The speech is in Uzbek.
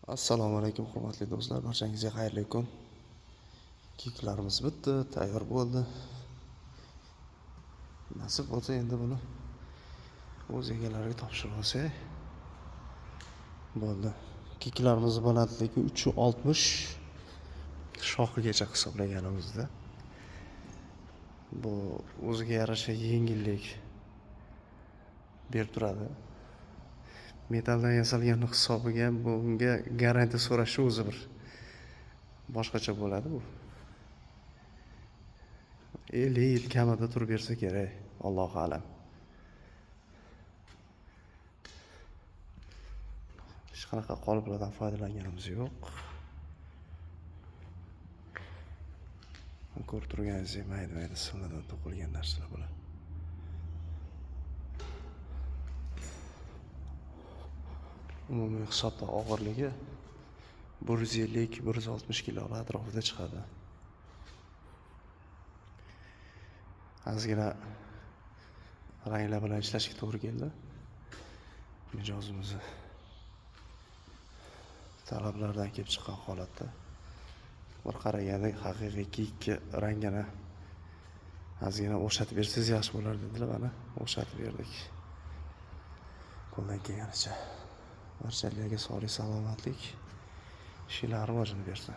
Assalomu alaykum, hurmatli do'stlar, barchangizga xayrli kun. Keklarimiz bitdi, tayyor bo'ldi. Nasib bo'lsa, endi buni o'z egalariga topshirib olsak bo'ldi. Keklarimiz balandligi 3,60 shoxigacha hisoblaganimizda bu o'ziga yarasha yengillik berib turadi. Metalldan yasalgani hisobiga bunga garantiya so'rashi o'zi bir boshqacha bo'ladi bu. 50 yil kamida turib bersa kerak, Allohu a'lam. Hech qanaqa qoliplardan foydalanganimiz yo'q. Ko'rib turganingizdek mayda-mayda simlardan to'qilgan narsalar bular. Umumiy hisobda og'irligi 150-160 kilo atrofida chiqadi. Ozgina ranglar bilan ishlashga to'g'ri keldi. Mijozimizni talablaridan kelib chiqqan holatda bir qaraganda haqiqiy kiyikka rangini ozgina o'xshatib bersangiz yaxshi bo'lar dedilar, mana o'xshatib berdik. Qo'ldan kelganicha. Barchalarga sog'lik, salomatlik, ishlar rivojini bersin.